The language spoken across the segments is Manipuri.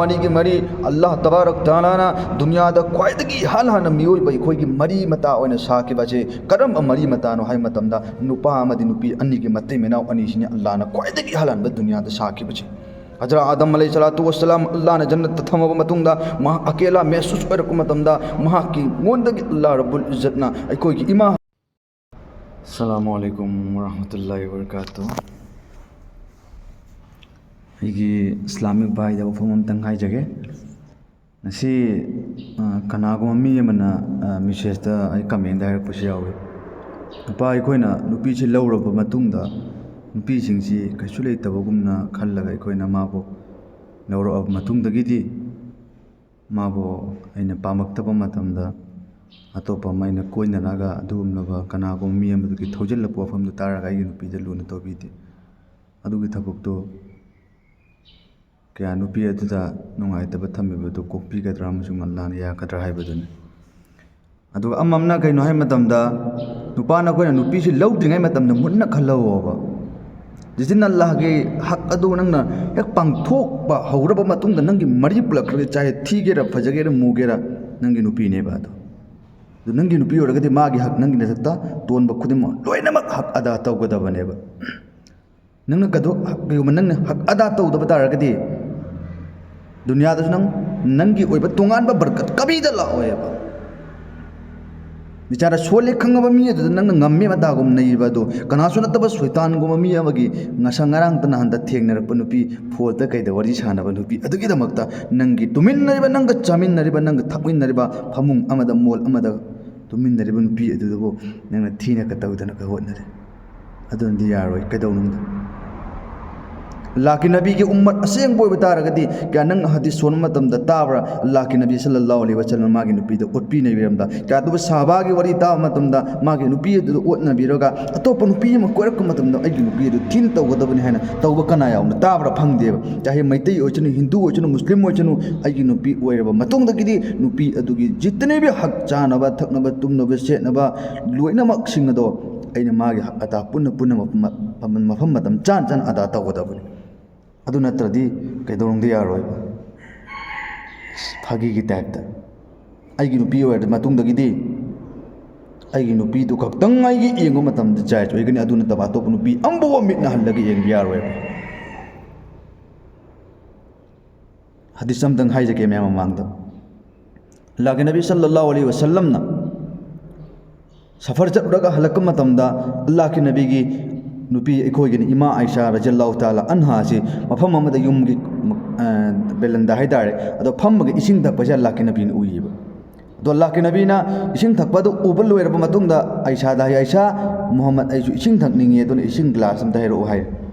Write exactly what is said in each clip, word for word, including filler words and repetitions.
ꯑꯅꯤꯒꯤ ꯃꯔꯤ, ꯑꯜꯂꯥꯍ ꯇꯕꯥꯔꯛ ꯇꯥꯂꯥꯅ ꯗꯨꯅꯤꯌꯥꯗ ꯈ꯭ꯋꯥꯏꯗꯒꯤ ꯏꯍꯥꯟ ꯍꯥꯟꯅ ꯃꯤꯑꯣꯏꯕ ꯑꯩꯈꯣꯏꯒꯤ ꯃꯔꯤ ꯃꯇꯥ ꯑꯣꯏꯅ ꯁꯥꯈꯤꯕ ꯑꯁꯤ ꯀꯔꯝꯕ ꯃꯔꯤ ꯃꯇꯥꯅꯣ ꯍꯥꯏꯕ ꯃꯇꯝꯗ, ꯅꯨꯄꯥ ꯑꯃꯗꯤ ꯅꯨꯄꯤ ꯑꯅꯤꯒꯤ ꯃꯇꯩ ꯃꯅꯥꯎ ꯑꯅꯤꯁꯤꯅꯤ ꯑꯜꯂꯥꯍꯅ ꯈ꯭ꯋꯥꯏꯗꯒꯤ ꯏꯍꯥꯟ ꯍꯥꯟꯕ ꯗꯨꯅꯤꯌꯥꯗ ꯁꯥꯈꯤꯕꯁꯤ꯫ ꯍꯖꯔꯠ ꯑꯥꯗꯝ ꯑꯂꯩꯍꯤ ꯁꯂꯥꯇꯨ ꯋꯁꯁꯂꯥꯝ ꯑꯜꯂꯥꯍꯅ ꯖꯟꯅꯠꯇ ꯊꯝꯃꯕ ꯃꯇꯨꯡꯗ, ꯃꯍꯥꯛ ꯑꯀꯦꯂꯥ ꯃꯦꯍꯁꯨꯁ ꯑꯣꯏꯔꯛꯄ ꯃꯇꯝꯗ, ꯃꯍꯥꯛꯀꯤ ꯉꯣꯟꯗꯒꯤ ꯑꯜꯂꯥꯍ ꯔꯕꯨꯜ ꯏꯖꯠꯅ ꯑꯩꯈꯣꯏꯒꯤ ꯏꯃꯥ ꯑꯁꯂꯥꯃꯨ ꯑꯂꯩꯀꯨꯝ ꯋꯔꯍꯃꯇꯨꯜꯂꯥꯍꯤ ꯋꯕꯔꯀꯥꯇꯨ꯫ ꯑꯩꯒꯤ ꯏꯁꯂꯥꯃꯤꯛ ꯚꯥꯏꯗ ꯋꯥꯐꯝ ꯑꯃꯇꯪ ꯍꯥꯏꯖꯒꯦ꯫ ꯉꯁꯤ, ꯑ, ꯀꯅꯥꯒꯨꯝꯕ ꯃꯤ ꯑꯃꯅ, ꯑ, ꯃꯦꯁꯦꯖꯇ ꯑꯩ ꯀꯃꯦꯟꯗ ꯍꯥꯏꯔꯛꯄꯁꯨ ꯌꯥꯎꯏ, "ꯅꯨꯄꯥ, ꯑꯩꯈꯣꯏꯅ ꯅꯨꯄꯤꯁꯤ ꯂꯧꯔꯕ ꯃꯇꯨꯡꯗ ꯅꯨꯄꯤꯁꯤꯡꯁꯤ ꯀꯩꯁꯨ ꯂꯩꯇꯕꯒꯨꯝꯅ ꯈꯜꯂꯒ ꯑꯩꯈꯣꯏꯅ ꯃꯥꯕꯨ ꯂꯧꯔꯛꯑꯕ ꯃꯇꯨꯡꯗꯒꯤꯗꯤ ꯃꯥꯕꯨ ꯑꯩꯅ ꯄꯥꯝꯃꯛꯇꯕ ꯃꯇꯝꯗ ꯑꯇꯣꯞꯄ ꯑꯃ ꯑꯩꯅ ꯀꯣꯏꯅꯔꯒ ꯑꯗꯨꯒꯨꯝꯂꯕ ꯀꯅꯥꯒꯨꯝꯕ ꯃꯤ ꯑꯃꯗꯨꯒꯤ ꯊꯧꯖꯤꯜꯂꯛꯄ ꯋꯥꯐꯝꯗꯨ ꯇꯥꯔꯒ ꯑꯩꯒꯤ ꯅꯨꯄꯤꯗ ꯂꯨꯅ ꯇꯧꯕꯤꯗꯦ꯫ ꯑꯗꯨꯒꯤ ꯊꯕꯛꯇꯨ ꯀꯌꯥ ꯅꯨꯄꯤ ꯑꯗꯨꯗ ꯅꯨꯡꯉꯥꯏꯇꯕ ꯊꯝꯕꯤꯕꯗꯨ ꯀꯣꯛꯄꯤꯒꯗ꯭ꯔꯥ ꯑꯃꯁꯨꯡ ꯑꯜꯂꯥꯍꯅ ꯌꯥꯒꯗ꯭ꯔꯥ ꯍꯥꯏꯕꯗꯨꯅꯤ꯫ ꯑꯗꯨꯒ ꯑꯃ ꯑꯃꯅ ꯀꯩꯅꯣ ꯍꯥꯏꯕ ꯃꯇꯝꯗ, ꯅꯨꯄꯥꯅ ꯑꯩꯈꯣꯏꯅ ꯅꯨꯄꯤꯁꯤ ꯂꯧꯗ꯭ꯔꯤꯉꯩ ꯃꯇꯝꯗ ꯃꯨꯟꯅ ꯈꯜꯍꯧꯕ꯫ ꯖꯤꯖꯤꯟ ꯑꯜꯂꯥꯍꯒꯤ ꯍꯛ ꯑꯗꯨ ꯅꯪꯅ ꯍꯦꯛ ꯄꯥꯡꯊꯣꯛꯄ ꯍꯧꯔꯕ ꯃꯇꯨꯡꯗ, ꯅꯪꯒꯤ ꯃꯔꯤ ꯄꯨꯂꯛꯈ꯭ꯔꯒ, ꯆꯥꯍꯦ ꯊꯤꯒꯦꯔꯥ, ꯐꯖꯒꯦꯔꯥ, ꯃꯨꯒꯦꯔꯥ, ꯅꯪꯒꯤ ꯅꯨꯄꯤꯅꯦꯕ ꯑꯗꯣ꯫ ꯑꯗꯨ ꯅꯪꯒꯤ ꯅꯨꯄꯤ ꯑꯣꯏꯔꯒꯗꯤ ꯃꯥꯒꯤ ꯍꯛ, ꯅꯪꯒꯤ ꯅꯊꯛꯇ ꯇꯣꯟꯕ ꯈꯨꯗꯤꯡꯃꯛ ꯂꯣꯏꯅꯃꯛ ꯍꯛ ꯑꯗꯥ ꯇꯧꯒꯗꯕꯅꯦꯕ꯫ ꯅꯪꯅ ꯀꯗꯣ-, ꯀꯩꯒꯨꯝꯕ ꯅꯪꯅ ꯍꯛ ꯑꯗꯥ ꯇꯧꯗꯕ ꯇꯥꯔꯒꯗꯤ, ꯗꯨꯅꯤꯌꯥꯗꯁꯨ ꯅꯪ, ꯅꯪꯒꯤ ꯑꯣꯏꯕ ꯇꯣꯉꯥꯟꯕ ꯕꯔꯀꯠ ꯀꯕꯤꯗ ꯂꯥꯛꯑꯣꯏꯕ꯫ ꯕꯤꯆꯥꯔ ꯁꯣꯜꯂꯦ ꯈꯪꯉꯕ ꯃꯤ ꯑꯗꯨꯗ ꯅꯪꯅ ꯉꯝꯃꯦ ꯑꯗꯥꯒꯨꯝ ꯅꯩꯕ ꯑꯗꯨ, ꯀꯅꯥꯁꯨ ꯅꯠꯇꯕ ꯁꯣꯏꯇꯥꯟꯒꯨꯝꯕ ꯃꯤ ꯑꯃꯒꯤ ꯉꯁꯥ ꯉꯔꯥꯡꯇ ꯅꯍꯥꯟꯗ ꯊꯦꯡꯅꯔꯛꯄ ꯅꯨꯄꯤ, ꯐꯣꯟꯗ ꯀꯩꯗ ꯋꯥꯔꯤ ꯁꯥꯟꯅꯕ ꯅꯨꯄꯤ ꯑꯗꯨꯒꯤꯗꯃꯛꯇ ꯅꯪꯒꯤ ꯇꯨꯃꯤꯟꯅꯔꯤꯕ, ꯅꯪꯒ ꯆꯥꯃꯤꯟꯅꯔꯤꯕ, ꯅꯪꯒ ꯊꯛꯃꯤꯟꯅꯔꯤꯕ ꯐꯃꯨꯡ ꯑꯃꯗ, ꯃꯣꯜ ꯑꯃꯗ ꯇꯨꯃꯤꯟꯅꯔꯤꯕ ꯅꯨꯄꯤ ꯑꯗꯨꯗꯕꯨ ꯅꯪꯅ ꯊꯤꯅ ꯀ ꯇꯧꯗꯅ ꯀ ꯍꯣꯠꯅꯔꯦ꯫ ꯑꯗꯨꯅꯗꯤ ꯌꯥꯔꯣꯏ꯫ ꯀꯩꯗꯧꯅꯨꯡꯗ ꯑꯜꯂꯥꯍꯀꯤ ꯅꯕꯤꯒꯤ ꯎꯝꯃꯠ ꯑꯁꯦꯡꯕ ꯑꯣꯏꯕ ꯇꯥꯔꯒꯗꯤ, ꯀꯌꯥ ꯅꯪ ꯍꯗꯤꯁ ꯁꯣꯟꯕ ꯃꯇꯝꯗ ꯇꯥꯕ꯭ꯔꯥ? ꯑꯜꯂꯥꯍꯀꯤ ꯅꯕꯤ ꯁꯜꯂꯜꯂꯥꯍꯨ ꯑꯂꯩꯍꯤ ꯋꯁꯜꯂꯝ ꯃꯥꯒꯤ ꯅꯨꯄꯤꯗ ꯑꯣꯠꯄꯤ ꯅꯩꯕꯤꯔꯝꯕ? ꯀꯌꯥ ꯑꯗꯨꯕꯨ ꯁꯍꯥꯕꯥꯒꯤ ꯋꯥꯔꯤ ꯇꯥꯕ ꯃꯇꯝꯗ ꯃꯥꯒꯤ ꯅꯨꯄꯤ ꯑꯗꯨꯗ ꯑꯣꯠꯅꯕꯤꯔꯒ ꯑꯇꯣꯞꯄ ꯅꯨꯄꯤ ꯑꯃ ꯀꯣꯏꯔꯛꯄ ꯃꯇꯝꯗ ꯑꯩꯒꯤ ꯅꯨꯄꯤ ꯑꯗꯨ ꯊꯤꯅ ꯇꯧꯒꯗꯕꯅꯤ ꯍꯥꯏꯅ ꯇꯧꯕ ꯀꯅꯥ ꯌꯥꯎꯅ ꯇꯥꯕ꯭ꯔꯥ? ꯐꯪꯗꯦꯕ꯫ ꯆꯥꯍꯦ ꯃꯩꯇꯩ ꯑꯣꯏꯁꯅꯨ, ꯍꯤꯟꯗꯨ ꯑꯣꯏꯁꯅꯨ, ꯃꯨꯁꯂꯤꯝ ꯑꯣꯏꯁꯅꯨ, ꯑꯩꯒꯤ ꯅꯨꯄꯤ ꯑꯣꯏꯔꯕ ꯃꯇꯨꯡꯗꯒꯤꯗꯤ ꯅꯨꯄꯤ ꯑꯗꯨꯒꯤ ꯖꯤꯇꯅꯦꯕꯤ ꯍꯛ, ꯆꯥꯅꯕ ꯊꯛꯅꯕ ꯇꯨꯝꯅꯕ ꯁꯦꯠꯅꯕ ꯂꯣꯏꯅꯃꯛꯁꯤꯡ ꯑꯗꯣ ꯑꯩꯅ ꯃꯥꯒꯤ ꯍꯛ ꯑꯗꯥ ꯄꯨꯟꯅ ꯄꯨꯟꯅ ꯃꯐꯝ, ꯃꯐꯝ, ꯃꯐꯝ ꯃꯇꯝ ꯆꯥꯅ ꯆꯥꯅ ꯑꯗꯥ ꯇꯧꯒꯗꯕꯅꯤ꯫ ꯑꯗꯨ ꯅꯠꯇ꯭ꯔꯗꯤ ꯀꯩꯗꯧꯅꯨꯡꯗ ꯌꯥꯔꯣꯏꯕ꯫ ꯐꯥꯒꯤꯒꯤ ꯇꯥꯏꯞꯇ꯫ ꯑꯩꯒꯤ ꯅꯨꯄꯤ ꯑꯣꯏꯔ ꯃꯇꯨꯡꯗꯒꯤꯗꯤ ꯑꯩꯒꯤ ꯅꯨꯄꯤꯗꯨ ꯈꯛꯇꯪ ꯑꯩꯒꯤ ꯌꯦꯡꯕ ꯃꯇꯝꯗ ꯖꯥꯏꯖ ꯑꯣꯏꯒꯅꯤ, ꯑꯗꯨ ꯅꯠꯇꯕ ꯑꯇꯣꯞꯄ ꯅꯨꯄꯤ ꯑꯃꯐꯥꯎꯕ ꯃꯤꯠꯅ ꯍꯜꯂꯒ ꯌꯦꯡꯕ ꯌꯥꯔꯣꯏꯕ꯫ ꯍꯗꯤꯁ ꯑꯝꯇꯪ ꯍꯥꯏꯖꯒꯦ ꯃꯌꯥꯝ ꯃꯃꯥꯡꯗ꯫ ꯑꯜꯂꯥꯍꯒꯤ ꯅꯕꯤ ꯁꯜꯂꯜꯂꯥꯍꯨ ꯑꯂꯩꯍꯤ ꯋꯥꯁꯜꯂꯝꯅ ꯁꯐꯔ ꯆꯠꯂꯨꯔꯒ ꯍꯜꯂꯛꯄ ꯃꯇꯝꯗ ꯑꯜꯂꯥꯍꯒꯤ ꯅꯕꯤꯒꯤ ꯅꯨꯄꯤ ꯑꯩꯈꯣꯏꯒꯤꯅꯤ ꯏꯃꯥ ꯑꯥꯏꯁꯥ ꯔꯖꯤꯌꯜꯂꯥꯍꯨ ꯇꯥꯂꯥ ꯑꯟꯍꯥꯁꯤ ꯃꯐꯝ ꯑꯃꯗ ꯌꯨꯝꯒꯤ, ꯑ, ꯕꯦꯂꯟꯗꯥ ꯍꯥꯏꯇꯥꯔꯦ, ꯑꯗꯣ ꯐꯝꯃꯒ ꯏꯁꯤꯡ ꯊꯛꯄꯁꯦ ꯑꯜꯂꯥꯍꯒꯤ ꯅꯕꯤꯅ ꯎꯏꯌꯦꯕ꯫ ꯑꯗꯣ ꯑꯜꯂꯥꯍꯒꯤ ꯅꯕꯤꯅ ꯏꯁꯤꯡ ꯊꯛꯄꯗꯨ ꯎꯕ ꯂꯣꯏꯔꯕ ꯃꯇꯨꯡꯗ ꯑꯥꯏꯁꯥꯗ ꯍꯥꯏ, "ꯑꯥꯏꯁꯥ, ꯃꯨꯍꯝꯃꯗ ꯑꯩꯁꯨ ꯏꯁꯤꯡ ꯊꯛꯅꯤꯡꯉꯤ, ꯑꯗꯨꯅ ꯏꯁꯤꯡ ꯒ꯭ꯂꯥꯁ ꯑꯝꯇ ꯍꯥꯏꯔꯛꯑꯣ" ꯍꯥꯏ꯫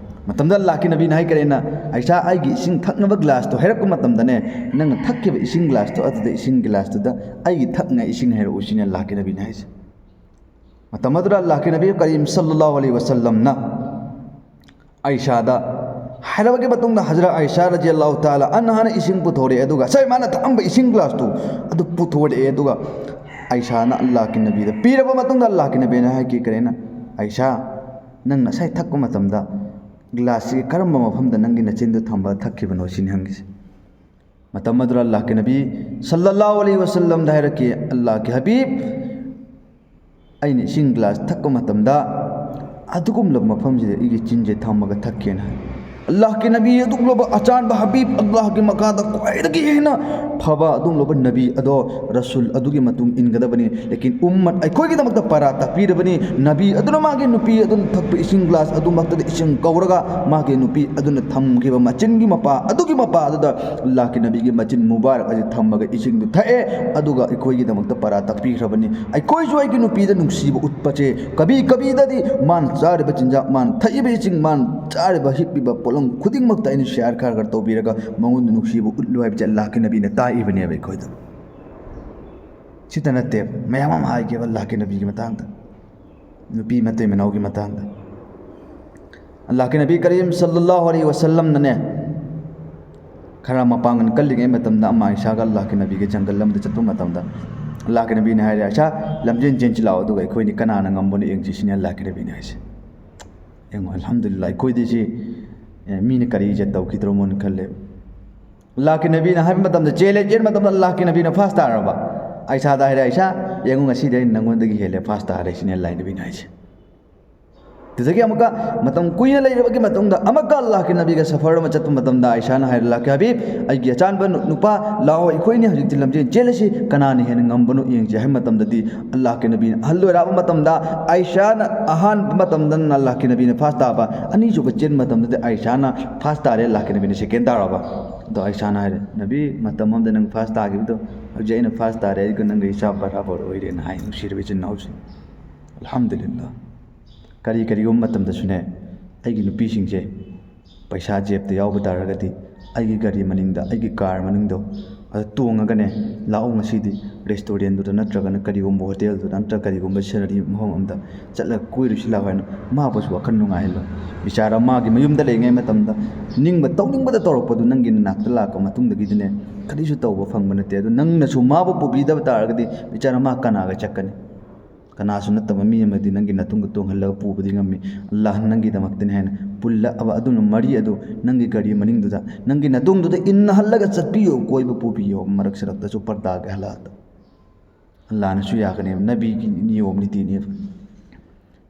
ꯃꯇꯝꯗ ꯑꯜꯂꯥꯍꯒꯤ ꯅꯕꯤꯅ ꯍꯥꯏꯈ꯭ꯔꯦꯅ, "ꯑꯥꯏꯁꯥ, ꯑꯩꯒꯤ ꯏꯁꯤꯡ ꯊꯛꯅꯕ ꯒ꯭ꯂꯥꯁꯇꯣ ꯍꯥꯏꯔꯛꯄ ꯃꯇꯝꯗꯅꯦ, ꯅꯪꯅ ꯊꯛꯈꯤꯕ ꯏꯁꯤꯡ ꯒ꯭ꯂꯥꯁꯇꯣ, ꯑꯗꯨꯗ ꯏꯁꯤꯡ ꯒ꯭ꯂꯥꯁꯇꯨꯗ ꯑꯩꯒꯤ ꯊꯛꯅꯉꯥꯏ ꯏꯁꯤꯡ ꯍꯥꯏꯔꯛꯎ", ꯁꯤꯅꯤ ꯑꯜꯂꯥꯍꯒꯤ ꯅꯕꯤꯅ ꯍꯥꯏꯁꯦ꯫ ꯃꯇꯝ ꯑꯗꯨꯗ ꯑꯜꯂꯥꯍꯒꯤ ꯅꯕꯤ ꯀꯔꯤꯝ ꯁꯜꯂꯜꯂꯥꯍꯨ ꯑꯂꯩꯍꯤ ꯋꯥꯁꯜꯂꯝꯅ ꯑꯥꯏꯁꯥꯗ ꯍꯥꯏꯔꯕꯒꯤ ꯃꯇꯨꯡꯗ ꯍꯖꯔꯠ ꯑꯥꯏꯁꯥ ꯔꯖꯤꯌꯜꯂꯥꯍꯨ ꯇꯥꯂꯥ ꯑꯟꯍꯥꯅ ꯏꯁꯤꯡ ꯄꯨꯊꯣꯔꯛꯑꯦ, ꯑꯗꯨꯒ ꯉꯁꯥꯏ ꯃꯥꯅ ꯊꯛꯑꯝꯕ ꯏꯁꯤꯡ ꯒ꯭ꯂꯥꯁꯇꯨ ꯑꯗꯨ ꯄꯨꯊꯣꯔꯛꯑꯦ, ꯑꯗꯨꯒ ꯑꯥꯏꯁꯥꯅ ꯑꯜꯂꯥꯍꯒꯤ ꯅꯕꯤꯗ ꯄꯤꯔꯕ ꯃꯇꯨꯡꯗ ꯑꯜꯂꯥꯍꯒꯤ ꯅꯕꯤꯅ ꯍꯥꯏꯈꯤ ꯀꯔꯤꯅ, "ꯑꯥꯏꯁꯥ, ꯅꯪ ꯉꯁꯥꯏ ꯊꯛꯄ ꯃꯇꯝꯗ ꯒ꯭ꯂꯥꯁꯁꯤ ꯀꯔꯝꯕ ꯃꯐꯝꯗ ꯅꯪꯒꯤ ꯅꯆꯤꯟꯗꯨ ꯊꯝꯕ ꯊꯛꯈꯤꯕꯅꯣ?" ꯁꯤꯅꯤ ꯍꯪꯈꯤꯁꯦ꯫ ꯃꯇꯝ ꯑꯗꯨꯗ ꯑꯜꯂꯥꯍꯒꯤ ꯅꯕꯤ ꯁꯜꯂꯜꯂꯥꯍꯨ ꯑꯂꯩꯍꯤ ꯋꯥꯁꯜꯂꯝꯗ ꯍꯥꯏꯔꯛꯈꯤ, "ꯑꯜꯂꯥꯍꯒꯤ ꯍꯕꯤꯕ, ꯑꯩꯅ ꯏꯁꯤꯡ ꯒ꯭ꯂꯥꯁ ꯊꯛꯄ ꯃꯇꯝꯗ ꯑꯗꯨꯒꯨꯝꯂꯕ ꯃꯐꯝꯁꯤꯗ ꯑꯩꯒꯤ ꯆꯤꯟꯁꯦ ꯊꯝꯃꯒ ꯊꯛꯀꯦꯅ" ꯍꯥꯏ꯫ ꯑꯜꯂꯥꯍꯒꯤ ꯅꯕꯤ, ꯑꯗꯨꯒꯨꯝꯂꯕ ꯑꯆꯥꯟꯕ ꯍꯕꯤꯕ, ꯑꯜꯂꯥꯍꯒꯤ ꯃꯈꯥꯗ ꯈ꯭ꯋꯥꯏꯗꯒꯤ ꯍꯦꯟꯅ ꯐꯕ ꯑꯗꯨꯒꯨꯝꯂꯕ ꯅꯕꯤ ꯑꯗꯣ, ꯔꯁꯨꯜ ꯑꯗꯨꯒꯤ ꯃꯇꯨꯡ ꯏꯟꯒꯗꯕꯅꯤ꯫ ꯂꯦꯀꯤꯟ ꯎꯝꯃꯠ ꯑꯩꯈꯣꯏꯒꯤꯗꯃꯛꯇ ꯄꯔꯥ ꯇꯥꯛꯄꯤꯔꯕꯅꯤ꯫ ꯅꯕꯤ ꯑꯗꯨꯅ ꯃꯥꯒꯤ ꯅꯨꯄꯤ ꯑꯗꯨꯅ ꯊꯛꯄ ꯏꯁꯤꯡ ꯒ꯭ꯂꯥꯁ ꯑꯗꯨꯃꯛꯇꯗ ꯏꯁꯤꯡ ꯀꯧꯔꯒ ꯃꯥꯒꯤ ꯅꯨꯄꯤ ꯑꯗꯨꯅ ꯊꯝꯈꯤꯕ ꯃꯆꯤꯟꯒꯤ ꯃꯄꯥ ꯑꯗꯨꯒꯤ ꯃꯄꯥ ꯑꯗꯨꯗ ꯑꯜꯂꯥꯍꯒꯤ ꯅꯕꯤꯒꯤ ꯃꯆꯤꯟ ꯃꯨꯕꯥꯔꯛ ꯑꯁꯤ ꯊꯝꯃꯒ ꯏꯁꯤꯡꯗꯨ ꯊꯛꯑꯦ, ꯑꯗꯨꯒ ꯑꯩꯈꯣꯏꯒꯤꯗꯃꯛꯇ ꯄꯔꯥ ꯇꯥꯛꯄꯤꯈ꯭ꯔꯕꯅꯤ꯫ ꯑꯩꯈꯣꯏꯁꯨ ꯑꯩꯒꯤ ꯅꯨꯄꯤꯗ ꯅꯨꯡꯁꯤꯕ ꯎꯠꯄꯁꯦ ꯀꯕꯤ ꯀꯕꯤꯗꯗꯤ ꯃꯥꯅ ꯆꯥꯔꯤꯕ ꯆꯤꯟꯖꯥꯛ, ꯃꯥꯅ ꯊꯛꯏꯕ ꯏꯁꯤꯡ, ꯃꯥꯅ ꯆꯥꯔꯤꯕ ꯍꯤꯞꯄꯤꯕ ꯄꯣꯠꯂꯝ ꯈꯨꯗꯤꯡꯃꯛꯇ ꯑꯩꯅ ꯁꯤꯌꯥꯔ ꯈꯔ ꯈꯔ ꯇꯧꯕꯤꯔꯒ ꯃꯉꯣꯟꯗ ꯅꯨꯡꯁꯤꯕ ꯎꯠꯂꯨ ꯍꯥꯏꯕꯁꯦ ꯑꯜꯂꯥꯍꯒꯤ ꯅꯕꯤꯅ ꯇꯥꯛꯏꯕꯅꯦꯕ ꯑꯩꯈꯣꯏꯗ꯫ ꯁꯤꯇ ꯅꯠꯇꯦ, ꯃꯌꯥꯝ ꯑꯃ ꯍꯥꯏꯒꯦꯕ ꯑꯜꯂꯥꯍꯒꯤ ꯅꯕꯤꯒꯤ ꯃꯇꯥꯡꯗ, ꯅꯨꯄꯤ ꯃꯇꯩ ꯃꯅꯥꯎꯒꯤ ꯃꯇꯥꯡꯗ꯫ ꯑꯜꯂꯥꯍꯒꯤ ꯅꯕꯤ ꯀꯔꯤꯝ ꯁꯜꯂꯜꯂꯥꯍꯨ ꯑꯂꯩꯍꯤ ꯋꯥꯁꯜꯂꯝꯅꯅꯦ, ꯈꯔ ꯃꯄꯥꯡꯒꯜ ꯀꯜꯂꯤꯉꯩ ꯃꯇꯝꯗ ꯑꯃ ꯑꯥꯏꯁꯥꯒ ꯑꯜꯂꯥꯍꯒꯤ ꯅꯕꯤꯒ ꯖꯪꯒꯜ ꯑꯃꯗ ꯆꯠꯄ ꯃꯇꯝꯗ ꯑꯜꯂꯥꯍꯒꯤ ꯅꯕꯤꯅ ꯍꯥꯏꯔꯦ, "ꯑꯥꯏꯁꯥ, ꯂꯝꯖꯦꯟ ꯆꯦꯟꯁꯤ ꯂꯥꯛꯑꯣ, ꯑꯗꯨꯒ ꯑꯩꯈꯣꯏꯅꯤ ꯀꯅꯥꯅ ꯉꯝꯕꯅꯣ ꯌꯦꯡꯁꯤ", ꯁꯤꯅꯤ ꯑꯜꯂꯥꯍꯒꯤ ꯅꯕꯤꯅ ꯍꯥꯏꯁꯦ꯫ ꯌꯦꯡꯉꯣ, ꯑꯜꯍꯝꯗꯨꯂꯤꯜꯂꯥꯍ, ꯑꯩꯈꯣꯏꯗꯤ ꯁꯤ, ꯑꯦ, ꯃꯤꯅ ꯀꯔꯤ ꯏꯖꯠ ꯇꯧꯈꯤꯗ꯭ꯔꯣꯃꯣꯅ ꯈꯜꯂꯦ꯫ ꯑꯜꯂꯥꯍꯀꯤ ꯅꯕꯤꯅ ꯍꯥꯏꯕ ꯃꯇꯝꯗ, ꯆꯦꯜꯂꯦ, ꯆꯦꯟꯕ ꯃꯇꯝꯗ ꯑꯜꯂꯥꯍꯀꯤ ꯅꯕꯤꯅ ꯐꯥꯁ ꯇꯥꯔꯕ꯫ ꯑꯥꯏꯁꯥꯗ ꯍꯥꯏꯔꯦ, "ꯑꯥꯏꯁꯥ, ꯌꯦꯡꯉꯨ, ꯉꯁꯤꯗꯤ ꯑꯩꯅ ꯅꯪꯉꯣꯟꯗꯒꯤ ꯍꯦꯜꯂꯦ ꯐꯥꯁ ꯇꯥꯔꯦ", ꯁꯤꯅꯤ ꯑꯜꯂꯥꯍꯀꯤ ꯅꯕꯤꯅ ꯍꯥꯏꯁꯦ꯫ ꯑꯗꯨꯗꯒꯤ ꯑꯃꯨꯛꯀ ꯃꯇꯝ ꯀꯨꯏꯅ ꯂꯩꯔꯕꯒꯤ ꯃꯇꯨꯡꯗ ꯑꯃꯨꯛꯀ ꯑꯜꯂꯥꯍꯀꯤ ꯅꯕꯤꯒ ꯁꯐꯔ ꯑꯃ ꯆꯠꯄ ꯃꯇꯝꯗ ꯑꯥꯏꯁꯥꯅ ꯍꯥꯏꯔꯦ, "ꯑꯜꯂꯥꯍꯀꯤ ꯍꯕꯤꯕ, ꯑꯩꯒꯤ ꯑꯆꯥꯟꯕ ꯅꯨ-, ꯅꯨꯄꯥ, ꯂꯥꯛꯑꯣ, ꯑꯩꯈꯣꯏꯅꯤ ꯍꯧꯖꯤꯛꯇꯤ ꯂꯝꯖꯦꯟ ꯆꯦꯜꯂꯁꯤ, ꯀꯅꯥꯅ ꯍꯦꯟꯅ ꯉꯝꯕꯅꯣ ꯌꯦꯡꯁꯤ" ꯍꯥꯏꯕ ꯃꯇꯝꯗꯗꯤ, ꯑꯜꯂꯥꯍꯀꯤ ꯅꯕꯤꯅ ꯑꯍꯜ ꯑꯣꯏꯔꯛꯑꯕ ꯃꯇꯝꯗ, ꯑꯥꯏꯁꯥꯅ ꯑꯍꯥꯟꯕ ꯃꯇꯝꯗ ꯑꯜꯂꯥꯍꯀꯤ ꯅꯕꯤꯅ ꯐꯥꯁ ꯇꯥꯕ, ꯑꯅꯤꯁꯨꯕ ꯆꯦꯟꯕ ꯃꯇꯝꯗꯗꯤ ꯑꯥꯏꯁꯥꯅ ꯐꯥꯁ ꯇꯥꯔꯦ, ꯑꯜꯂꯥꯍꯀꯤ ꯅꯕꯤꯅ ꯁꯦꯀꯦꯟ ꯇꯥꯔꯕ꯫ ꯑꯗꯣ ꯑꯥꯏꯁꯥꯅ ꯍꯥꯏꯔꯦ, "ꯅꯕꯤ, ꯃꯇꯝ ꯑꯃꯗ ꯅꯪ ꯐꯥꯁ ꯇꯥꯈꯤꯕꯗꯣ, ꯍꯧꯖꯤꯛ ꯑꯩꯅ ꯐꯥꯁ ꯇꯥꯔꯦ, ꯑꯩꯒ ꯅꯪꯒ ꯍꯤꯁꯥꯕ ꯕꯔꯥꯕꯔ ꯑꯣꯏꯔꯦꯅ" ꯍꯥꯏ꯫ ꯅꯨꯡꯁꯤꯔꯕ ꯏꯆꯤꯟ ꯏꯅꯥꯎꯁꯤꯡ, ꯑꯜꯍꯝꯗꯨꯂꯤꯜꯂꯥꯍ꯫ ꯀꯔꯤ ꯀꯔꯤꯒꯨꯝꯕ ꯃꯇꯝꯗꯁꯨꯅꯦ, ꯑꯩꯒꯤ ꯅꯨꯄꯤꯁꯤꯡꯁꯦ ꯄꯩꯁꯥ ꯖꯦꯕꯇ ꯌꯥꯎꯕ ꯇꯥꯔꯒꯗꯤ, ꯑꯩꯒꯤ ꯒꯥꯔꯤ ꯃꯅꯤꯡꯗ, ꯑꯩꯒꯤ ꯀꯥꯔ ꯃꯅꯤꯡꯗꯣ, ꯑꯗꯨ ꯇꯣꯡꯉꯒꯅꯦ, "ꯂꯥꯛꯑꯣ, ꯉꯁꯤꯗꯤ ꯔꯦꯁꯇꯨꯔꯦꯟꯗꯨꯗ ꯅꯠꯇ꯭ꯔꯒꯅ ꯀꯔꯤꯒꯨꯝꯕ ꯍꯣꯇꯦꯜꯗꯨꯗ ꯅꯠꯇ꯭ꯔꯒ ꯀꯔꯤꯒꯨꯝꯕ ꯁꯤꯅꯔꯤ ꯃꯐꯝ ꯑꯃꯗ ꯆꯠꯂꯒ ꯀꯣꯏꯔꯨꯁꯤ ꯂꯥꯛꯑꯣ" ꯍꯥꯏꯅ ꯃꯥꯕꯨꯁꯨ ꯋꯥꯈꯜ ꯅꯨꯡꯉꯥꯏꯍꯜꯂꯣ꯫ ꯕꯤꯆꯥꯔꯥ ꯃꯥꯒꯤ ꯃꯌꯨꯝꯗ ꯂꯩꯔꯤꯉꯩ ꯃꯇꯝꯗ ꯅꯤꯡꯕ, ꯇꯧꯅꯤꯡꯕꯗ ꯇꯧꯔꯛꯄꯗꯨ ꯅꯪꯒꯤ ꯅꯅꯥꯛꯇ ꯂꯥꯛꯄ ꯃꯇꯨꯡꯗꯒꯤꯗꯤꯅꯦ, ꯀꯔꯤꯁꯨ ꯇꯧꯕ ꯐꯪꯕ ꯅꯠꯇꯦ꯫ ꯑꯗꯨ ꯅꯪꯅꯁꯨ ꯃꯥꯕꯨ ꯄꯨꯕꯤꯗꯕ ꯇꯥꯔꯒꯗꯤ, ꯕꯤꯆꯥꯔꯥ ꯃꯥ ꯀꯅꯥꯒ ꯆꯠꯀꯅꯤ? ꯀꯅꯥꯁꯨ ꯅꯠꯇꯕ ꯃꯤ ꯑꯃꯗꯤ ꯅꯪꯒꯤ ꯅꯇꯨꯡꯗ ꯇꯣꯡꯍꯜꯂꯒ ꯄꯨꯕꯗꯤ ꯉꯝꯃꯤ꯫ ꯑꯜꯂꯥꯍꯅ ꯅꯪꯒꯤꯗꯃꯛꯇꯅꯤ ꯍꯥꯏꯅ ꯄꯨꯜꯂꯛꯑꯕ ꯑꯗꯨꯅ ꯃꯔꯤ ꯑꯗꯨ ꯅꯪꯒꯤ ꯒꯥꯔꯤ ꯃꯅꯤꯡꯗꯨꯗ, ꯅꯪꯒꯤ ꯅꯇꯨꯡꯗꯨꯗ ꯏꯟꯅꯍꯜꯂꯒ ꯆꯠꯄꯤꯌꯨ, ꯀꯣꯏꯕ ꯄꯨꯕꯤꯌꯨ꯫ ꯃꯔꯛ ꯁꯔꯛꯇꯁꯨ ꯄꯔꯗꯥꯒꯤ ꯍꯥꯂꯥꯠꯇ꯫ ꯑꯜꯂꯥꯍꯅꯁꯨ ꯌꯥꯒꯅꯦꯕ, ꯅꯕꯤꯒꯤ ꯅꯤꯌꯣꯝ ꯅꯤꯇꯤꯅꯦꯕ꯫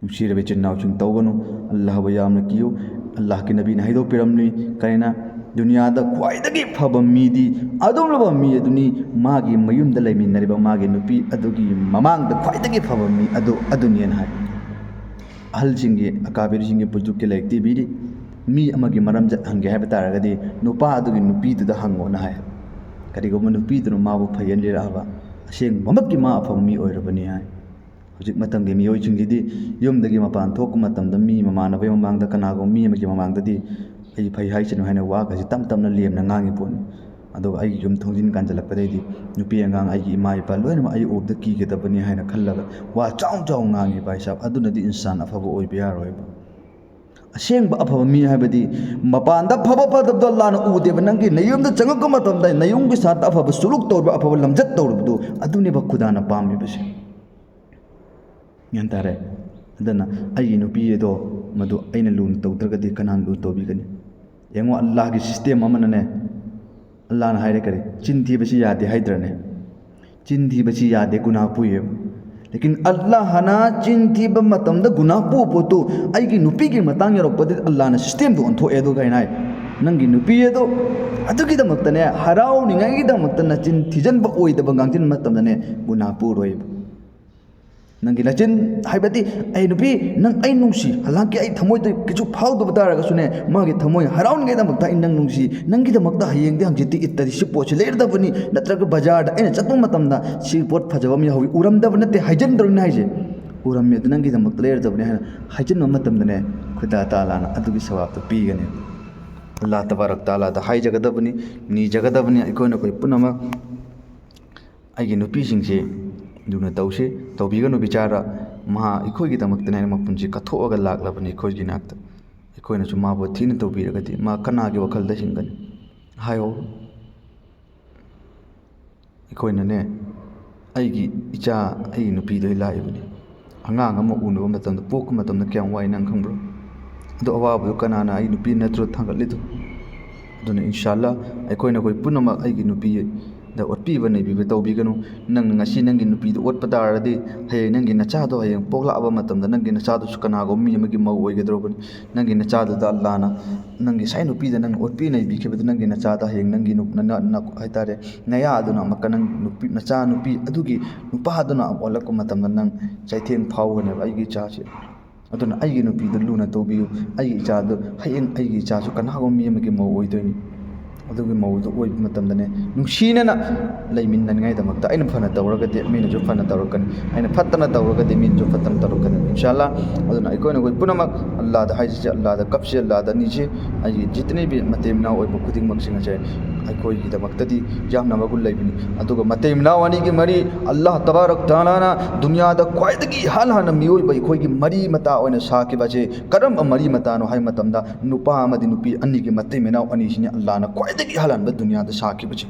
ꯅꯨꯡꯁꯤꯔꯕ ꯏꯆꯤꯟ ꯏꯅꯥꯎꯁꯤꯡ, ꯇꯧꯒꯅꯨ꯫ ꯑꯜꯂꯥꯍꯕꯨ ꯌꯥꯝꯅ ꯀꯤꯌꯨ꯫ ꯑꯜꯂꯥꯍꯀꯤ ꯅꯕꯤꯅ ꯍꯥꯏꯗꯣꯛꯄꯤꯔꯝꯂꯤ, ꯀꯔꯤꯅ, ꯗꯨꯅꯤꯌꯥꯗ ꯈ꯭ꯋꯥꯏꯗꯒꯤ ꯐꯕ ꯃꯤꯗꯤ ꯑꯗꯨꯒꯨꯝꯂꯕ ꯃꯤ ꯑꯗꯨꯅꯤ, ꯃꯥꯒꯤ ꯃꯌꯨꯝꯗ ꯂꯩꯃꯤꯟꯅꯔꯤꯕ ꯃꯥꯒꯤ ꯅꯨꯄꯤ ꯑꯗꯨꯒꯤ ꯃꯃꯥꯡꯗ ꯈ꯭ꯋꯥꯏꯗꯒꯤ ꯐꯕ ꯃꯤ ꯑꯗꯨ ꯑꯗꯨꯅꯦꯅ ꯍꯥꯏ꯫ ꯑꯍꯜꯁꯤꯡꯒꯤ, ꯑꯀꯥꯕꯤꯔꯁꯤꯡꯒꯤ ꯕꯨꯖꯨꯛꯀꯤ ꯂꯥꯏꯔꯤꯛꯇ ꯏꯕꯤꯔꯤ, ꯃꯤ ꯑꯃꯒꯤ ꯃꯔꯝꯆꯠ ꯍꯪꯒꯦ ꯍꯥꯏꯕ ꯇꯥꯔꯒꯗꯤ ꯅꯨꯄꯥ ꯑꯗꯨꯒꯤ ꯅꯨꯄꯤꯗꯨꯗ ꯍꯪꯉꯣꯅ ꯍꯥꯏ꯫ ꯀꯔꯤꯒꯨꯝꯕ ꯅꯨꯄꯤꯗꯨꯅ ꯃꯥꯕꯨ ꯐꯩꯍꯟꯕꯤꯔꯛꯑꯕ, ꯑꯁꯦꯡꯕꯃꯛꯀꯤ ꯃꯥ ꯑꯐꯕ ꯃꯤ ꯑꯣꯏꯔꯕꯅꯤ ꯍꯥꯏ꯫ ꯍꯧꯖꯤꯛ ꯃꯇꯝꯒꯤ ꯃꯤꯑꯣꯏꯁꯤꯡꯁꯤꯗꯤ ꯌꯨꯝꯗꯒꯤ ꯃꯄꯥꯟ ꯊꯣꯛꯄ ꯃꯇꯝꯗ ꯃꯤ ꯃꯃꯥꯟꯅꯕꯒꯤ ꯃꯃꯥꯡꯗ, ꯀꯅꯥꯒꯨꯝꯕ ꯃꯤ ꯑꯃꯒꯤ ꯃꯃꯥꯡꯗꯗꯤ "ꯑꯩ ꯐꯩ ꯍꯥꯏꯁꯅꯨ" ꯍꯥꯏꯅ ꯋꯥꯒꯁꯤ ꯇꯞ ꯇꯞꯅ ꯂꯦꯝꯅ ꯉꯥꯡꯉꯤ ꯄꯣꯠꯅꯤ꯫ ꯑꯗꯨꯒ ꯑꯩꯒꯤ ꯌꯨꯝ ꯊꯣꯡꯖꯤꯟ ꯀꯥꯟꯁꯤꯜꯂꯛꯄꯗꯩꯗꯤ ꯅꯨꯄꯤ ꯑꯉꯥꯡ, ꯑꯩꯒꯤ ꯏꯃꯥ ꯏꯄꯥ ꯂꯣꯏꯅꯃꯛ ꯑꯩ ꯎꯕꯗ ꯀꯤꯒꯗꯕꯅꯤ ꯍꯥꯏꯅ ꯈꯜꯂꯒ ꯋꯥ ꯆꯥꯎ ꯆꯥꯎ ꯉꯥꯡꯉꯤ, ꯚꯥꯏ ꯁꯥꯍꯕ꯫ ꯑꯗꯨꯅꯗꯤ ꯏꯟꯁꯥꯟ ꯑꯐꯕ ꯑꯣꯏꯕ ꯌꯥꯔꯣꯏꯕ꯫ ꯑꯁꯦꯡꯕ ꯑꯐꯕ ꯃꯤ ꯍꯥꯏꯕꯗꯤ ꯃꯄꯥꯟꯗ ꯐꯕ ꯐꯠꯇꯕꯗꯣ ꯑꯜꯂꯥꯍꯅ ꯎꯗꯦꯕ꯫ ꯅꯪꯒꯤ ꯅꯌꯨꯝꯗ ꯆꯪꯉꯛꯄ ꯃꯇꯝꯗ ꯅꯌꯨꯝꯒꯤ ꯁꯥꯠꯇ ꯑꯐꯕ ꯁꯨꯂꯨꯛ ꯇꯧꯔꯤꯕ, ꯑꯐꯕ ꯂꯝꯆꯠ ꯇꯧꯔꯤꯕꯗꯨ, ꯑꯗꯨꯅꯦꯕ ꯈꯨꯗꯥꯅ ꯄꯥꯝꯃꯤꯕꯁꯦ꯫ ꯒ꯭ꯌꯥꯟ ꯇꯥꯔꯦ? ꯑꯗꯨꯅ ꯑꯩꯒꯤ ꯅꯨꯄꯤ ꯑꯗꯣ ꯃꯗꯨ ꯑꯩꯅ ꯂꯨꯅ ꯇꯧꯗ꯭ꯔꯒꯗꯤ ꯀꯅꯥꯅ ꯂꯨꯅ ꯇꯧꯕꯤꯒꯅꯤ? ꯌꯦꯡꯉꯣ, ꯑꯜꯂꯥꯍꯒꯤ system ꯑꯃꯅꯅꯦ, ꯑꯜꯂꯥꯍꯅ ꯍꯥꯏꯔꯦ ꯀꯔꯤ? ꯆꯤꯟ ꯊꯤꯕꯁꯤ ꯌꯥꯗꯦ ꯍꯥꯏꯗ꯭ꯔꯅꯦ? ꯆꯤꯟ ꯊꯤꯕꯁꯤ ꯌꯥꯗꯦ, ꯒꯨꯅꯥꯍ ꯄꯨꯏꯌꯦꯕ꯫ ꯂꯦꯀꯤꯟ ꯑꯜꯂꯥꯍꯅ ꯆꯤꯟ ꯊꯤꯕ ꯃꯇꯝꯗ ꯒꯨꯅꯥꯍ ꯄꯨꯕ ꯄꯣꯠꯇꯨ ꯑꯩꯒꯤ ꯅꯨꯄꯤꯒꯤ ꯃꯇꯥꯡ ꯌꯧꯔꯛꯄꯗꯗꯤ ꯑꯜꯂꯥꯍꯅ systemꯗꯨ ꯑꯣꯟꯊꯣꯛꯑꯦ꯫ ꯑꯗꯨ ꯀꯩꯅꯣ ꯍꯥꯏ? ꯅꯪꯒꯤ ꯅꯨꯄꯤ ꯑꯗꯣ ꯑꯗꯨꯒꯤꯗꯃꯛꯇꯅꯦ, ꯍꯔꯥꯎꯅꯤꯡꯉꯥꯏꯒꯤꯗꯃꯛꯇ ꯅꯆꯤꯟ ꯊꯤꯖꯤꯟꯕ ꯑꯣꯏꯗꯕ ꯉꯥꯡꯁꯤꯟꯕ ꯃꯇꯝꯗꯅꯦ, ꯒꯨꯅꯥꯍ ꯄꯨꯔꯣꯏꯕ꯫ ꯅꯪꯒꯤ ꯅꯆꯤꯟ, ꯍꯥꯏꯕꯗꯤ, "ꯑꯩ ꯅꯨꯄꯤ, ꯅꯪ ꯑꯩ ꯅꯨꯡꯁꯤ", ꯍꯂꯥꯡꯀꯤ ꯑꯩ ꯊꯃꯣꯏꯗ ꯀꯩꯁꯨ ꯐꯥꯎꯗꯕ ꯇꯥꯔꯒꯁꯨꯅꯦ, ꯃꯥꯒꯤ ꯊꯃꯣꯏ ꯍꯔꯥꯎꯅꯤꯡꯉꯥꯏꯗꯃꯛꯇ "ꯑꯩ ꯅꯪ ꯅꯨꯡꯁꯤ, ꯅꯪꯒꯤꯗꯃꯛꯇ ꯍꯌꯦꯡꯗꯤ ꯍꯪꯆꯤꯠꯇꯤ ꯏꯠꯇꯗꯤ ꯁꯤ ꯄꯣꯠꯁꯤ ꯂꯩꯔꯗꯕꯅꯤ", ꯅꯠꯇ꯭ꯔꯒ ꯕꯖꯥꯔꯗ ꯑꯩꯅ ꯆꯠꯄ ꯃꯇꯝꯗ "ꯁꯤ ꯄꯣꯠ ꯐꯖꯕ ꯑꯃ ꯌꯥꯎꯍꯧꯋꯤ", ꯎꯔꯝꯗꯕ ꯅꯠꯇꯦ, ꯍꯥꯏꯖꯤꯟꯗꯧꯔꯤꯅꯤ ꯍꯥꯏꯁꯦ꯫ "ꯎꯔꯝꯃꯦ, ꯑꯗꯨ ꯅꯪꯒꯤꯗꯃꯛꯇ ꯂꯩꯔꯗꯕꯅꯤ" ꯍꯥꯏꯅ ꯍꯥꯏꯖꯤꯟꯕ ꯃꯇꯝꯗꯅꯦ, ꯈꯨꯗꯥ ꯇꯥꯂꯥꯅ ꯑꯗꯨꯒꯤ ꯁꯋꯥꯕꯇꯣ ꯄꯤꯒꯅꯤ꯫ ꯑꯜꯂꯥꯍ ꯇꯕꯥꯔꯛ ꯇꯥꯂꯥꯗ ꯍꯥꯏꯖꯒꯗꯕꯅꯤ, ꯅꯤꯖꯒꯗꯕꯅꯤ꯫ ꯑꯩꯈꯣꯏꯅ ꯑꯩꯈꯣꯏ ꯄꯨꯝꯅꯃꯛ ꯑꯩꯒꯤ ꯅꯨꯄꯤꯁꯤꯡꯁꯦ ꯂꯨꯅ ꯇꯧꯁꯤ, ꯇꯧꯕꯤꯒꯅꯨ ꯕꯤꯆꯥꯔꯥ꯫ ꯃꯍꯥꯛ ꯑꯩꯈꯣꯏꯒꯤꯗꯃꯛꯇꯅꯦ ꯍꯥꯏꯅ ꯃꯄꯨꯟꯁꯤ ꯀꯠꯊꯣꯛꯑꯒ ꯂꯥꯛꯂꯕꯅꯤ ꯑꯩꯈꯣꯏꯒꯤ ꯅꯥꯛꯇ꯫ ꯑꯩꯈꯣꯏꯅꯁꯨ ꯃꯥꯕꯨ ꯊꯤꯅ ꯇꯧꯕꯤꯔꯒꯗꯤ ꯃꯥ ꯀꯅꯥꯒꯤ ꯋꯥꯈꯜꯗ ꯍꯤꯡꯒꯅꯤ? ꯍꯥꯏꯌꯣ꯫ ꯑꯩꯈꯣꯏꯅꯅꯦ, ꯑꯩꯒꯤ ꯏꯆꯥ, ꯑꯩꯒꯤ ꯅꯨꯄꯤꯗꯣ ꯑꯩ ꯂꯥꯛꯏꯕꯅꯤ꯫ ꯑꯉꯥꯡ ꯑꯃ ꯎꯅꯕ ꯃꯇꯝꯗ, ꯄꯣꯛꯄ ꯃꯇꯝꯗ ꯀꯌꯥꯝ ꯋꯥꯏ ꯅꯪ ꯈꯪꯕ꯭ꯔꯣ? ꯑꯗꯣ ꯑꯋꯥꯕꯗꯣ ꯀꯅꯥꯅ, ꯑꯩ ꯅꯨꯄꯤ ꯅꯠꯇ꯭ꯔꯣ ꯊꯥꯡꯒꯠꯂꯤꯗꯣ? ꯑꯗꯨꯅ ꯏꯟꯁꯥꯜꯂꯥ ꯑꯩꯈꯣꯏꯅ ꯑꯩꯈꯣꯏ ꯄꯨꯝꯅꯃꯛ ꯑꯩꯒꯤ ꯅꯨꯄꯤꯗ ꯑꯣꯠꯄꯤꯕ ꯅꯩꯕꯤꯕ ꯇꯧꯕꯤꯒꯅꯨ꯫ ꯅꯪꯅ ꯉꯁꯤ ꯅꯪꯒꯤ ꯅꯨꯄꯤꯗ ꯑꯣꯠꯄ ꯇꯥꯔꯗꯤ, ꯍꯌꯦꯡ ꯅꯪꯒꯤ ꯅꯆꯥꯗꯣ ꯍꯌꯦꯡ ꯄꯣꯛꯂꯛꯑꯕ ꯃꯇꯝꯗ ꯅꯪꯒꯤ ꯅꯆꯥꯗꯨꯁꯨ ꯀꯅꯥꯒꯨꯝꯕ ꯃꯤ ꯑꯃꯒꯤ ꯃꯧ ꯑꯣꯏꯒꯗꯧꯔꯕꯅꯤ꯫ ꯅꯪꯒꯤ ꯅꯆꯥꯗꯨꯗ ꯑꯜꯂꯥꯅ, ꯅꯪꯒꯤ ꯉꯁꯥꯏ ꯅꯨꯄꯤꯗ ꯅꯪ ꯑꯣꯠꯄꯤ ꯅꯩꯕꯤꯈꯤꯕꯗꯨ ꯅꯪꯒꯤ ꯅꯆꯥꯗ ꯍꯌꯦꯡ ꯅꯪꯒꯤ ꯅꯨ-, ꯅ-, ꯅ-, ꯍꯥꯏꯇꯥꯔꯦ, ꯅꯌꯥ ꯑꯗꯨꯅ ꯑꯃꯨꯛꯀ ꯅꯪ ꯅꯨꯄꯤ, ꯅꯆꯥ ꯅꯨꯄꯤ ꯑꯗꯨꯒꯤ ꯅꯨꯄꯥ ꯑꯗꯨꯅ ꯑꯃꯨꯛ ꯑꯣꯜꯂꯛꯄ ꯃꯇꯝꯗ ꯅꯪ ꯆꯩꯊꯦꯡ ꯐꯥꯎꯒꯅꯦꯕ, "ꯑꯩꯒꯤ ꯏꯆꯥꯁꯤ"꯫ ꯑꯗꯨꯅ ꯑꯩꯒꯤ ꯅꯨꯄꯤꯗꯨ ꯂꯨꯅ ꯇꯧꯕꯤꯌꯨ, ꯑꯩꯒꯤ ꯏꯆꯥꯗꯨ ꯍꯌꯦꯡ ꯑꯩꯒꯤ ꯏꯆꯥꯁꯨ ꯀꯅꯥꯒꯨꯝꯕ ꯃꯤ ꯑꯃꯒꯤ ꯃꯧ ꯑꯣꯏꯗꯣꯏꯅꯤ꯫ ꯑꯗꯨꯒꯤ ꯃꯧꯗꯨ ꯑꯣꯏꯕ ꯃꯇꯝꯗꯅꯦ, ꯅꯨꯡꯁꯤꯅꯅ ꯂꯩꯃꯤꯟꯅꯅꯤꯡꯉꯥꯏꯗꯃꯛꯇ ꯑꯩꯅ ꯐꯅ ꯇꯧꯔꯒꯗꯤ ꯃꯤꯅꯁꯨ ꯐꯅ ꯇꯧꯔꯛꯀꯅꯤ, ꯑꯩꯅ ꯐꯠꯇꯅ ꯇꯧꯔꯒꯗꯤ ꯃꯤꯅꯁꯨ ꯐꯠꯇꯅ ꯇꯧꯔꯛꯀꯅꯤ, ꯏꯟꯁꯥ ꯑꯜꯂꯥ꯫ ꯑꯗꯨꯅ ꯑꯩꯈꯣꯏꯅ ꯑꯩꯈꯣꯏ ꯄꯨꯝꯅꯃꯛ ꯑꯜꯂꯥꯗ ꯍꯥꯏꯖꯁꯦ, ꯑꯜꯂꯥꯗ ꯀꯞꯁꯦ, ꯑꯜꯂꯥꯗ ꯅꯤꯁꯦ꯫ ꯑꯩꯒꯤ ꯖꯤꯇꯅꯤ ꯚꯤ ꯃꯇꯩ ꯃꯅꯥꯎ ꯑꯣꯏꯕ ꯈꯨꯗꯤꯡꯃꯛꯁꯤꯡ ꯑꯁꯦ ꯑꯩꯈꯣꯏꯒꯤꯗꯃꯛꯇꯗꯤ ꯌꯥꯝꯅ ꯃꯒꯨꯟ ꯂꯩꯕꯅꯤ꯫ ꯑꯗꯨꯒ ꯃꯇꯩ ꯃꯅꯥꯎ ꯑꯅꯤꯒꯤ ꯃꯔꯤ, ꯑꯜꯂꯥꯍ ꯇꯕꯥꯔꯛ ꯇꯥꯂꯥꯅ ꯗꯨꯅꯤꯌꯥꯗ ꯈ꯭ꯋꯥꯏꯗꯒꯤ ꯏꯍꯥꯟ ꯍꯥꯟꯅ ꯃꯤꯑꯣꯏꯕ ꯑꯩꯈꯣꯏꯒꯤ ꯃꯔꯤ ꯃꯇꯥ ꯑꯣꯏꯅ ꯁꯥꯈꯤꯕ ꯑꯁꯤ ꯀꯔꯝꯕ ꯃꯔꯤ ꯃꯇꯥꯅꯣ ꯍꯥꯏꯕ ꯃꯇꯝꯗ, ꯅꯨꯄꯥ ꯑꯃꯗꯤ ꯅꯨꯄꯤ ꯑꯅꯤꯒꯤ ꯃꯇꯩ ꯃꯅꯥꯎ ꯑꯅꯤꯁꯤꯅꯤ ꯑꯜꯂꯥꯍꯅ ꯈ꯭ꯋꯥꯏꯗꯒꯤ ꯏꯍꯥꯟ ꯍꯥꯟꯕ ꯗꯨꯅꯤꯌꯥꯗ ꯁꯥꯈꯤꯕꯁꯤ꯫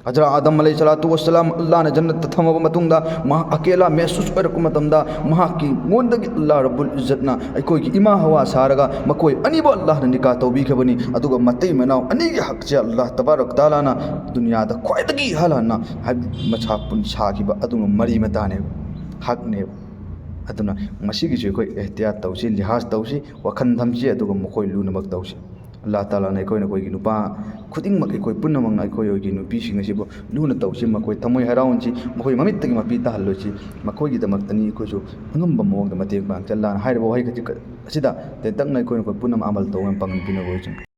ꯍꯖꯔꯠ ꯑꯥꯗꯝ ꯑꯂꯩꯍꯤ ꯁꯂꯥꯇꯨ ꯋꯁꯁꯂꯥꯝ ꯑꯜꯂꯥꯍꯅ ꯖꯟꯅꯠꯇ ꯊꯝꯃꯕ ꯃꯇꯨꯡꯗ, ꯃꯍꯥꯛ ꯑꯀꯦꯂꯥ ꯃꯦꯍꯁꯨꯁ ꯑꯣꯏꯔꯛꯄ ꯃꯇꯝꯗ, ꯃꯍꯥꯛꯀꯤ ꯉꯣꯟꯗꯒꯤ ꯑꯜꯂꯥꯍ ꯔꯕꯨꯜ ꯏꯖꯠꯅ ꯑꯩꯈꯣꯏꯒꯤ ꯏꯃꯥ ꯍꯋꯥ ꯁꯥꯔꯒ, ꯃꯈꯣꯏ ꯑꯅꯤꯕꯨ ꯑꯜꯂꯥꯍꯅ ꯅꯤꯀꯥ ꯇꯧꯕꯤꯈꯤꯕꯅꯤ꯫ ꯑꯗꯨꯒ ꯃꯇꯩ ꯃꯅꯥꯎ ꯑꯅꯤꯒꯤ ꯍꯛꯁꯦ ꯑꯜꯂꯥꯍ ꯇꯕꯥꯔꯛ ꯇꯥꯂꯥꯅ ꯗꯨꯅꯤꯌꯥꯗ ꯈ꯭ꯋꯥꯏꯗꯒꯤ ꯑꯍꯜ ꯍꯟꯅ, ꯍꯥꯏꯕꯗꯤ ꯃꯁꯥ ꯄꯨꯟ ꯁꯥꯈꯤꯕ ꯑꯗꯨꯒꯨꯝꯕ ꯃꯔꯤ ꯃꯇꯥꯅꯦꯕ, ꯍꯛꯅꯦꯕ꯫ ꯑꯗꯨꯅ ꯃꯁꯤꯒꯤꯁꯨ ꯑꯩꯈꯣꯏ ꯑꯦꯍꯇꯤꯌꯥꯠ ꯇꯧꯁꯤ, ꯂꯤꯍꯥꯖ ꯇꯧꯁꯤ, ꯋꯥꯈꯜ ꯊꯝꯁꯤ, ꯑꯗꯨꯒ ꯃꯈꯣꯏ ꯂꯨꯅꯃꯛ ꯇꯧꯁꯤ꯫ ꯑꯜꯂꯥꯍ ꯇꯥꯂꯥꯅ ꯑꯩꯈꯣꯏꯅ ꯑꯩꯈꯣꯏꯒꯤ ꯅꯨꯄꯥ ꯈꯨꯗꯤꯡꯃꯛ, ꯑꯩꯈꯣꯏ ꯄꯨꯝꯅꯃꯛꯅ ꯑꯩꯈꯣꯏ ꯑꯩꯈꯣꯏꯒꯤ ꯅꯨꯄꯤꯁꯤꯡ ꯑꯁꯤꯕꯨ ꯂꯨꯅ ꯇꯧꯁꯤ, ꯃꯈꯣꯏ ꯊꯃꯣꯏ ꯍꯔꯥꯎꯍꯟꯁꯤ, ꯃꯈꯣꯏ ꯃꯃꯤꯠꯇꯒꯤ ꯃꯄꯤ ꯇꯥꯍꯜꯂꯣꯏꯁꯤ꯫ ꯃꯈꯣꯏꯒꯤꯗꯃꯛꯇꯅꯤ ꯑꯩꯈꯣꯏꯁꯨ ꯑꯉꯝꯕ ꯃꯑꯣꯡꯗ ꯃꯇꯦꯡ ꯄꯥꯡꯁꯤ꯫ ꯑꯜꯂꯥꯍꯅ ꯍꯥꯏꯔꯤꯕ ꯋꯥꯍꯩ ꯈꯖꯤꯛ ꯑꯁꯤꯗ ꯇꯦꯟꯇꯛꯅ ꯑꯩꯈꯣꯏꯅ ꯑꯩꯈꯣꯏ ꯄꯨꯝꯅꯃꯛ ꯑꯃꯜ ꯇꯧꯅꯕ ꯄꯥꯡꯒꯜ ꯄꯤꯅꯕ ꯑꯣꯏꯁꯅꯨ꯫